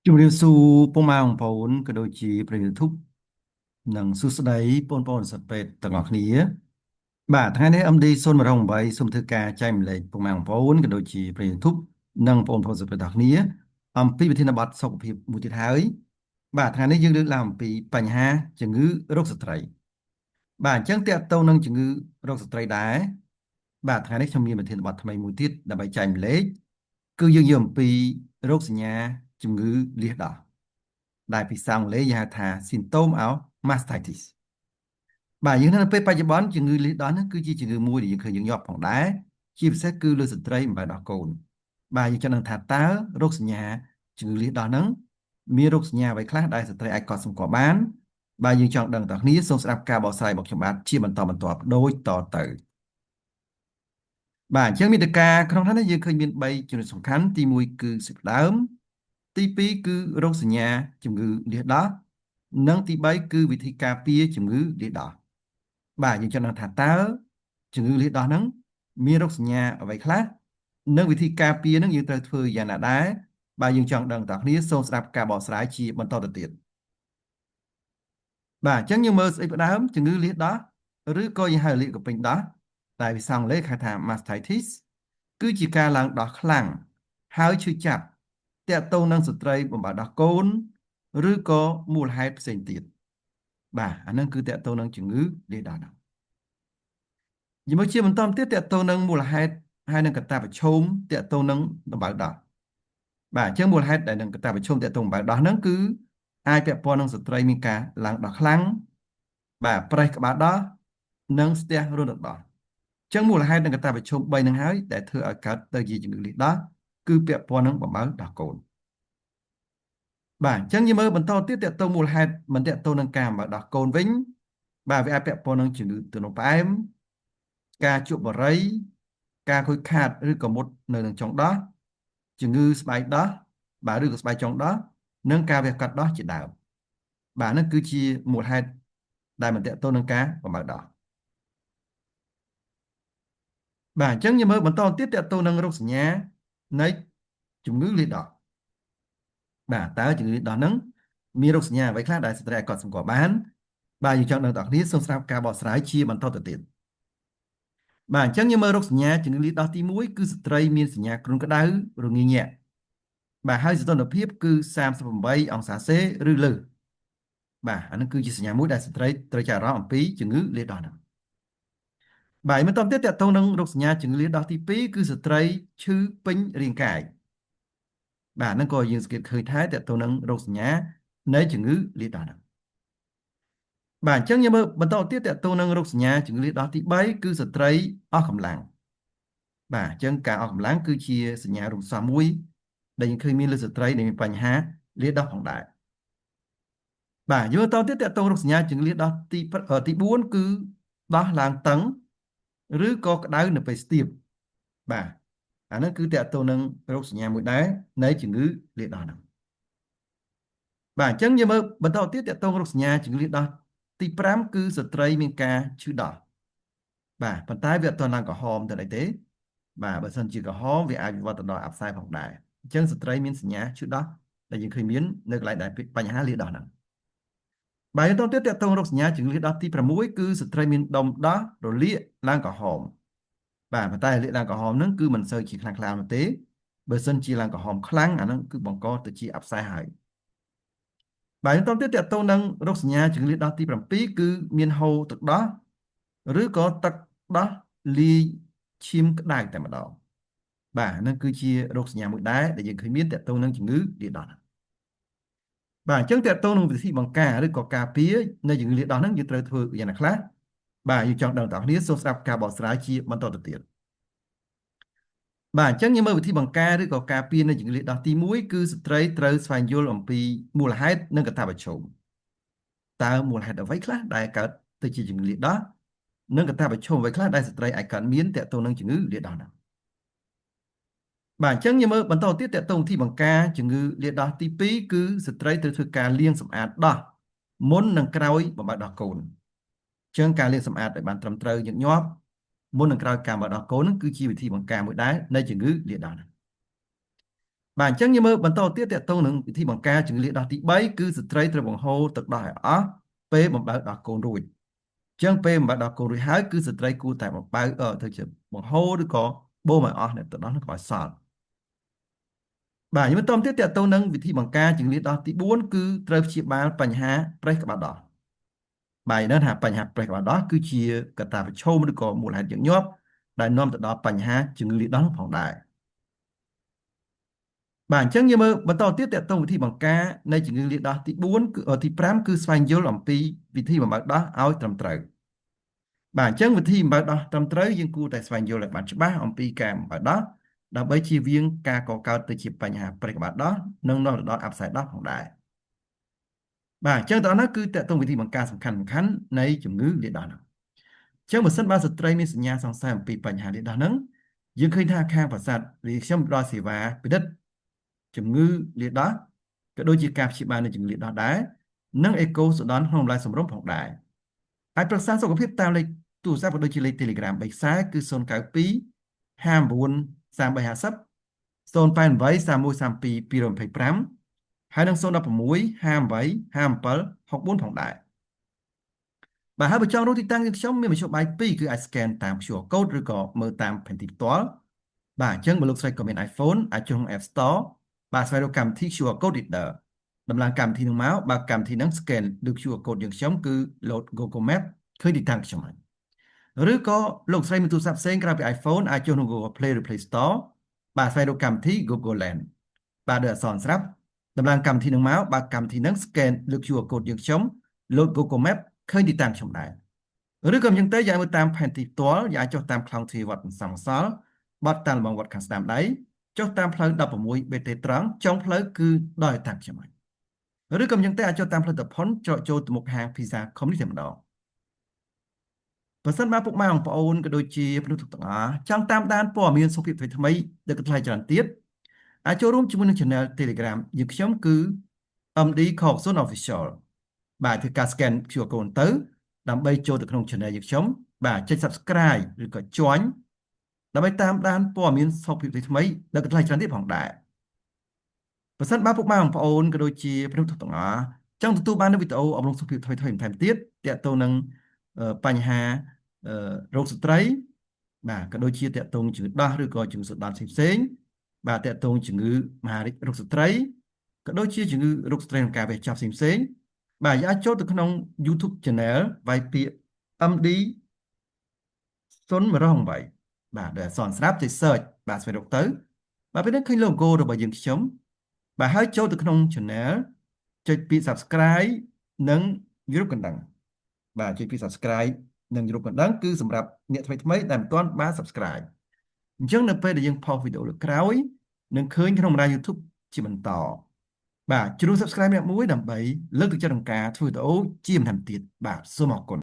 ជំរាបសួរពុកម៉ែបងប្អូនក៏ដូចជាប្រិយមិត្ត YouTube និងសួស្តីបងប្អូនសិស្សពេទ្យទាំងអស់គ្នាបាទថ្ងៃនេះ MD 018សូមធ្វើការចែកម្លែកពុកម៉ែបងប្អូនក៏ដូចជាប្រិយមិត្ត YouTube និងបងប្អូនសិស្សពេទ្យទាំងអស់គ្នាអំពីវិធានបទសុខភាពមួយទៀតហើយបាទថ្ងៃនេះយើងលើកឡើងអំពីបញ្ហាជំងឺរោគស្ត្រីបាទអញ្ចឹងតកតងនឹងជំងឺរោគស្ត្រីដែរបាទថ្ងៃនេះខ្ញុំមានវិធានបទថ្មីមួយទៀតដើម្បីចែកម្លែកគឺយើងយកអំពីរោគសញ្ញាជំងឺលៀសដោះដែលភាសាអង់គ្លេសគេហៅថា symptom of mastitis បាទយើងនៅពេលបច្ចុប្បន្នជំងឺលៀសដោះហ្នឹងគឺជាជំងឺមួយដែលយើងឃើញយើងញាប់ផងដែរជាពិសេសគឺលើស្ត្រីបំបែដោះកូនបាទយើងចង់ដឹងថាតើរោគសញ្ញាជំងឺលៀសដោះហ្នឹងមានរោគសញ្ញាអ្វីខ្លះដែលស្ត្រីអាចកត់សម្គាល់បានបាទយើងចង់ដឹងទាំងគ្នាសូមស្ដាប់ការបកស្រាយរបស់ខ្ញុំបាទជាបន្តបន្ទាប់ដូចតទៅបាទអញ្ចឹងមាតិកាក្នុងនេះយើងឃើញមាន3ចំណុចសំខាន់ទី1គឺសេចក្ដើមទី2គឺរោគសញ្ញាជំងឺលៀសដោះនិងទី3គឺវិធីការពារជំងឺលៀសដោះបាទយើងចង់ដឹងថាតើជំងឺលៀសដោះហ្នឹងមានរោគសញ្ញាអ្វីខ្លះនិងវិធីការពារហ្នឹងយើងត្រូវធ្វើយ៉ាងណាដែរបាទយើងចង់ដឹងទាំងគ្នាសូមស្ដាប់ការបកស្រាយជាបន្តទៅទៀតបាទអញ្ចឹងយើងមើលស្អីផ្ដើមជំងឺលៀសដោះឬក៏យើងហៅលាកក្រពេញដោះតែភាសាអង់គ្លេសហៅថា mastitis គឺជាការឡើងដោះខ្លាំងហើយឈឺចាប់តាក់ទងនឹងស្ត្រីបំបត្តិដោះកូនឬក៏មូលហេតុផ្សេងទៀតបាទអានឹងគឺតាក់ទងនឹងជំងឺលៀសដោះហ្នឹងជាមួយជាបន្តទៀតតាក់ទងនឹងមូលហេតុហើយនឹងកត្តាប្រឈមតាក់ទងនឹងដំបៅដោះបាទអញ្ចឹងមូលហេតុដែលនឹងកត្តាប្រឈមតាក់ទងដំបៅដោះហ្នឹងគឺអាចពាក់ព័ន្ធនឹងស្ត្រីមានការឡើងដោះខ្លាំងបាទប្រេះក្បាលដោះនិងស្ទះរន្ធទឹកដោះអញ្ចឹងមូលហេតុនិងកត្តាប្រឈម3ហ្នឹងហើយដែលធ្វើឲ្យកើតទៅជាជំងឺលៀសដោះគឺពាក់ព័ន្ធនឹងបំបៅដោះកូនបាទអញ្ចឹងយើងមើលបន្តទៀតតទៅមូលហេតុមិនតទៅនឹងការបំបៅដោះកូនវិញបាទវាអាចពាក់ព័ន្ធនឹងជំងឺទឹកនោមផ្អែមការជក់បារីការខូចខាតឬក៏មុតនៅនឹងចុងដោះជំងឺស្បែកដោះបាទឬក៏ស្បែកចុងដោះនិងការវះកាត់ដោះជាដើមបាទហ្នឹងគឺជាមូលហេតុដែលមិនតទៅនឹងការបំបៅដោះបាទអញ្ចឹងយើងមើលបន្តទៀតតទៅនឹងរោគសញ្ញានៃជំងឺលៀសដោះបាទតើជំងឺលៀសដោះហ្នឹងមានរោគសញ្ញាអ្វីខ្លះដែលស្ត្រីអាចកត់សម្គាល់បានបាទយើងចង់ដឹងទាំងគ្នាសូមស្ដាប់ការបកស្រាយជាបន្តទៅទៀតបាទអញ្ចឹងយើងមើលរោគសញ្ញាជំងឺលៀសដោះទី1គឺស្ត្រីមានសញ្ញាគ្រុនក្តៅរងាញាក់បាទហើយសីតុណ្ហភាពគឺ38អង្សាសេឬលើបាទអានឹងគឺជាសញ្ញាមួយដែលស្ត្រីត្រូវចាប់អារម្មណ៍អំពីជំងឺលៀសដោះហ្នឹងបាទបន្តទៀតតកតងនឹងរោគសញ្ញាជំងឺលៀសដោះទី2គឺស្ត្រីឈឺពេញរាងកាយបាទហ្នឹងក៏យើងសង្កេតឃើញថាតកតងនឹងរោគសញ្ញានៃជំងឺលៀសដោះហ្នឹងបាទអញ្ចឹងយើងមើលបន្តទៀតតកតងនឹងរោគសញ្ញាជំងឺលៀសដោះទី3គឺស្ត្រីអស់កម្លាំងបាទអញ្ចឹងការអស់កម្លាំងគឺជាសញ្ញារោគសោះមួយដែលយើងឃើញមានលើស្ត្រីដែលមានបញ្ហាលៀសដោះផងដែរបាទយើងបន្តទៀតតកតងរោគសញ្ញាជំងឺលៀសដោះទី4គឺដោះឡើងតឹងឬក៏ក្តៅនៅពេលស្ទាបបាទអាហ្នឹងគឺតកតងនឹងរោគសញ្ញាមួយដែរនៃជំងឺលៀសដោះហ្នឹងបាទអញ្ចឹងយើងមើលបន្តទៀតតកតងរោគសញ្ញាជំងឺលៀសដោះទី5គឺស្ត្រីមានការឈឺដោះបាទប៉ុន្តែវាអត់ទាន់ឡើងក្រហមទៅអីទេបាទបើសិនជាក្រហមវាអាចវិវត្តទៅដល់អាប់សែផងដែរអញ្ចឹងស្ត្រីមានសញ្ញាឈឺដោះដែលយើងឃើញមាននៅកន្លែងដែលបញ្ហាលៀសដោះហ្នឹងបាទបន្តទៀតតកតងរោគសញ្ញាជំងឺលៀសដោះទី6គឺស្ត្រីមានដុំដោះរលាកឡើងក្រហមបាទប៉ុន្តែរលាកឡើងក្រហមហ្នឹងគឺមិនសូវជាខ្លាំងខ្លានោះទេបើសិនជាឡើងក្រហមខ្លាំងអាហ្នឹងគឺបង្កទៅជាអាប់សែហើយបាទបន្តទៀតតកតងនឹងរោគសញ្ញាជំងឺលៀសដោះទី7គឺមានហូរទឹកដោះឬក៏ទឹកដោះលាយឈាមក្តៅតែម្ដងបាទហ្នឹងគឺជារោគសញ្ញាមួយដែរដែលយើងឃើញមានតកតងនឹងជំងឺលៀសដោះហ្នឹងបាទអញ្ចឹងតកតងនឹងវិធីបង្ការឬក៏ការពារនៃជំងឺលៀសដោះហ្នឹងយើងត្រូវធ្វើយ៉ាងណាខ្លះបាទយើងចង់ដឹងទាំងគ្នាសូមស្ដាប់ការបកស្រាយជាបន្តទៅទៀតបាទអញ្ចឹងយើងមើលវិធីបង្ការឬក៏ការពារនៃជំងឺលៀសដោះទី1គឺស្ត្រីត្រូវស្វែងយល់អំពីមូលហេតុនិងកត្តាប្រឈមតើមូលហេតុអ្វីខ្លះដែលកើតទៅជាជំងឺលៀសដោះនិងកត្តាប្រឈមអ្វីខ្លះដែលស្ត្រីអាចកើតមានតកតងនឹងជំងឺលៀសដោះហ្នឹងបាទអញ្ចឹងយើងមើលបន្តទៀតតកតងវិធីបង្ការជំងឺលៀសដោះទី2គឺស្ត្រីត្រូវធ្វើការលាងសម្អាតដោះមុននិងក្រោយបំបត្តិដោះកូនអញ្ចឹងការលាងសម្អាតឲ្យបានត្រឹមត្រូវញឹកញាប់មុននឹងក្រោយការបំបត្តិដោះកូនហ្នឹងគឺជាវិធីបង្ការមួយដែរនៃជំងឺលៀសដោះហ្នឹង បាទអញ្ចឹងយើងមើលបន្តទៀតតកតងនឹងវិធីបង្ការជំងឺលាកដោះទី3គឺស្ត្រីត្រូវបង្ហូរទឹកដោះឲ្យអស់ពេលបំបៅដោះកូនរួចអញ្ចឹងពេលបំបៅដោះកូនរួចហើយគឺស្ត្រីគួរតែបំបៅទៅជាបង្ហូរឬក៏បូមឲ្យអស់នៅទឹកដោះនោះកុំឲ្យសល់បាទយើងបន្តទៀតតកតងនឹងវិធីបង្ការជំងឺលាកដោះទី4គឺត្រូវព្យាបាលបញ្ហាប្រេះក្បាលដោះបាទយើងដឹងថាបញ្ហាប្រេះក្បាលដោះគឺជាកត្តាប្រឈមឬក៏មូលហេតុញឹកញាប់ដែលនាំទៅដល់បញ្ហាជំងឺលាកដោះនោះផងដែរបាទអញ្ចឹងយើងមើលបន្តទៀតតកតងវិធីបង្ការនៃជំងឺលាកដោះទី4គឺទី5គឺស្វែងយល់អំពីវិធីបំបៅដោះឲ្យត្រឹមត្រូវបាទអញ្ចឹងវិធីបំបៅដោះត្រឹមត្រូវយើងគួរតែស្វែងយល់ឲ្យបានច្បាស់អំពីការបំបៅដោះដើម្បីជៀសវាងការកកើតទៅជាបញ្ហាប្រេះក្បាលដោះនិងនាំទៅដល់អាប់សែដោះផងដែរបាទអញ្ចឹងតោះនោះគឺតកតងវិធីបង្ការសំខាន់សំខាន់នៃជំងឺលាកដោះនោះអញ្ចឹងបើសិនបើស្ត្រីមានសញ្ញាសង្ស័យអំពីបញ្ហាលាកដោះហ្នឹងយើងឃើញថាខាងប្រាសាទឬខ្ញុំផ្ដល់សេវាពិនិត្យជំងឺលាកដោះក៏ដូចជាការព្យាបាលនៃជំងឺលាកដោះដែរនិងអេកូសូដនក្នុងតម្លៃសមរម្យផងដែរហើយប្រឹក្សាសុខភាពតាមលេខទូរស័ព្ទក៏ដូចជាលេខ Telegram 3ខ្សែគឺ092 59 3350 088 3132 225ហើយនិង016 58 57 64ផងដែរបាទហើយបើចង់រកទីតាំងយើងខ្ញុំមានមធ្យោបាយពីរគឺអាច scan តាម QR code ឬក៏មើលតាមផែនទីផ្ទាល់បាទអញ្ចឹងបើលោកស្រីក៏មាន iPhone អាចចូលក្នុង App Store បាទស្វែងរកកម្មវិធី QR code reader ដំឡើងកម្មវិធីនឹងមកបើកម្មវិធីហ្នឹង scan ឬ QR code យើងខ្ញុំគឺ load Google Map ឃើញទីតាំងខ្ញុំហើយឬក៏លោកស្រីមានទូរស័ព្ទផ្សេងក្រៅពី iPhone អាចចូលក្នុង Google Play ឬ Play Store បាទស្វែងរកកម្មវិធី Google Lens បាទដោយអក្សរស្រាប់ដំឡើងកម្មវិធីនឹងមកបើកម្មវិធីហ្នឹង scan លើ QR code យើងខ្ញុំ load Google Map ឃើញទីតាំងខ្ញុំដែរឬក៏យ៉ាងទៅយ៉ាងមើលតាមផែនទីផ្ទាល់យ៉ាងអាចចុះតាមខ្លោងទ្វារវត្តបន្សំសល់បត់តាមលបងវត្តខាងស្ដាំដៃចុះតាមផ្លូវ16 BT ត្រង់ចុងផ្លូវគឺដល់តាមខ្ញុំហើយឬក៏យ៉ាងទៅអាចចុះតាមផ្លូវតផុនច្រកចូលទៅមុខហាង Pizza Community តែម្ដងបើសិនបើពុកម៉ែបងប្អូនក៏ដូចជាមនុស្សទាំងអស់ចង់តាមដានព័ត៌មានសុខភាពថ្មីៗដែលថ្លៃច្រើនទៀតអាចចូលរួមជាមួយនឹង Channel Telegram យើងខ្ញុំគឺ MD Khoksun Official បាទធ្វើការ scan QR code ទៅដើម្បីចូលទៅក្នុង Channel យើងខ្ញុំបាទចុច Subscribe ឬក៏ Join ដើម្បីតាមដានព័ត៌មានសុខភាពថ្មីដែលថ្លៃច្រើនទៀតផងដែរបើសិនបើពុកម៉ែបងប្អូនក៏ដូចជាមនុស្សទាំងអស់ចង់ទទួលបាននូវវីដេអូអប់រំសុខភាពថ្មីៗបន្ថែមទៀតទាក់ទងនឹងបញ្ហារោគស្ត្រីបាទក៏ដូចជាទាក់ទងជំងឺដោះឬក៏ជំងឺសដានផ្សេងៗបាទទាក់ទងជំងឺមហារីករោគស្ត្រីក៏ដូចជាជំងឺរោគស្ត្រីក្នុងការវះចាប់ផ្សេងៗបាទអាចចូលទៅក្នុង YouTube Channel វាយពាក្យ MD 0108បាទដែលអក្សរស្រាប់ចុច search បាទស្វែងរកទៅបាទពេលនេះឃើញ logo របស់យើងខ្ញុំបាទហើយចូលទៅក្នុង channel ចុចពាក្យ subscribe និងរូបកណ្ដឹងបាទចុចពាក្យ subscribe និងរូបកណ្ដឹងគឺសម្រាប់អ្នកថ្មីថ្មីដែលមិនទាន់បាន subscribe អញ្ចឹងនៅពេលដែលយើងផុសវីដេអូលើក្រោយនឹងឃើញក្នុងបណ្ដាញ YouTube ជាបន្តបាទជ្រុំ subscribe អ្នកមួយដើម្បីលើកទឹកចិត្តក្នុងការធ្វើវីដេអូជាបន្ថែមទៀតបាទសូមអរគុណ។